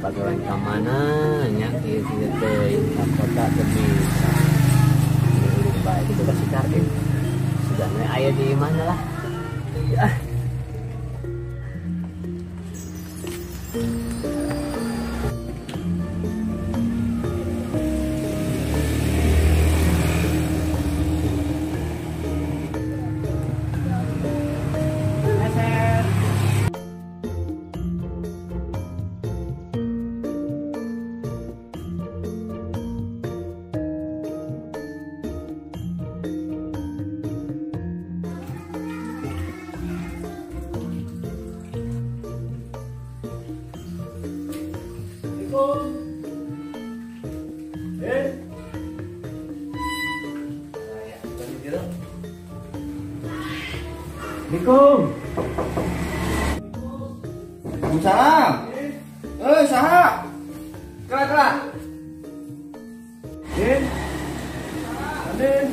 Pagawean ka mana nya ieu teh ka kota teu bisa. Ulin bae kitu ka si Kardin. Sudah we aya di mana lah. Iya. Assalamualaikum. Waalaikumsalam. Saha? Kela. Din. Din.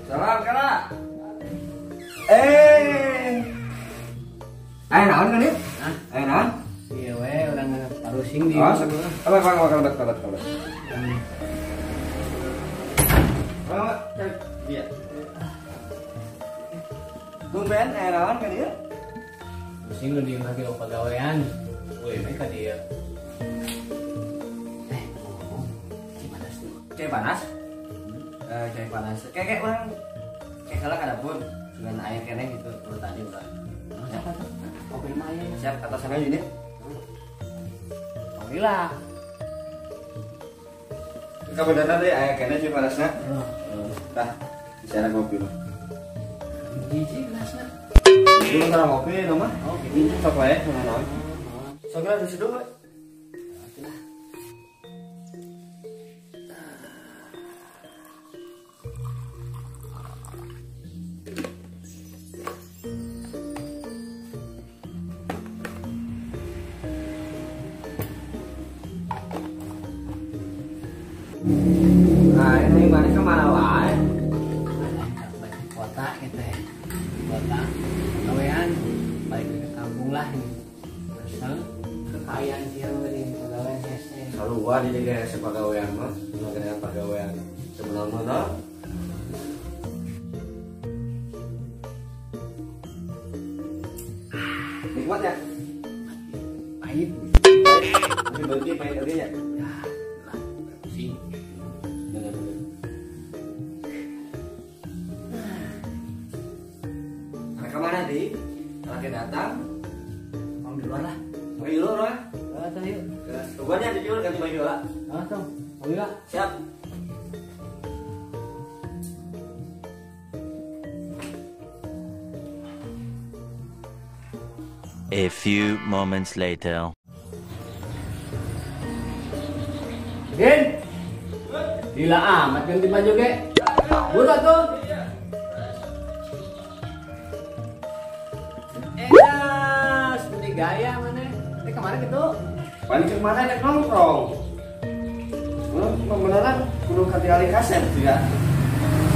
Salam kela. Ayo naon kan ieu? Hah? Ayo naon? Iya we urang parusing di. Oh, kalah. Dia. Tumben aya naon ka dieu? Pusing nu di imah ge pagawean. Euy, we ka dieu. Ngomong Cipanas tuh. Cai panas? Cai panas. Kayak urang kayak kalah ka dapur. Cuman aya keneh gitu urut tadi urang. Siapa tuh? Kopi mah aya. Siap atasannya ini. Alhamdulillah. Kabenerna deui aya keneh cai panasna. Tah, bicara ngopi mah. Hiji gelasna. Itu antara ngopi no mah. Oh, gitu. Sok wae naon. Sok geus diseduh we. Nah, ini mana kemana wae? Kota gitu ya. Kota pagawean balik ke kampung lah ini. Asal kekayaan dia dari pagawean hese. Sarua di dieu hese pagawean mah, dengan pagawean sebenarnya. Nikmat ya? Pahit. Tapi berarti pahit lagi ya? Ya, pusing. Bener-bener. Anak kemana di? Anaknya datang. Om di luar lah. Mau di luar lah? Tuh yuk. Tungguannya di luar ganti baju lah. Ah tuh, mau lah. Siap. A few moments later. Din, gila amat ganti baju ge. Buru atuh. Edas, meni gaya mana? Kemarin gitu. Paling kemarin naik nongkrong. Beneran kudu katingali kaset ya.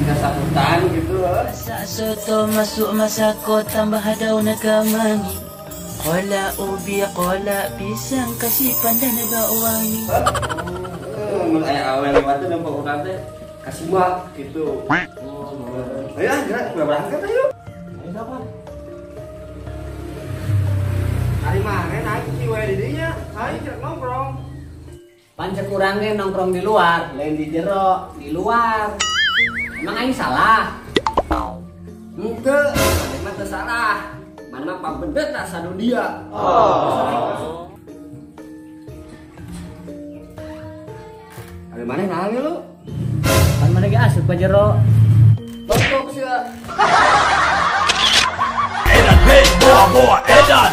Tidak saputan gitu. Masak soto masuk masako tambah daun kemangi. Kola ubi, kola pisang, kasih pandan bau wangi. Mun aya awe lewat teh nempo urang teh kasimak gitu. Ayo ah, gerak berangkat ayo. Ayo siapa? Ari mah naik ki we di dinya, ayo gerak nongkrong. Pan cek urang ge nongkrong di luar, lain di jero, di luar. Emang aing salah? Henteu, mah teu salah. Mana pambendet lah sadunia. Oh. Ari mana naon lu? Pan mana ge asup ka jero. Tontok sia. Edan, hey, boa, boa, edan.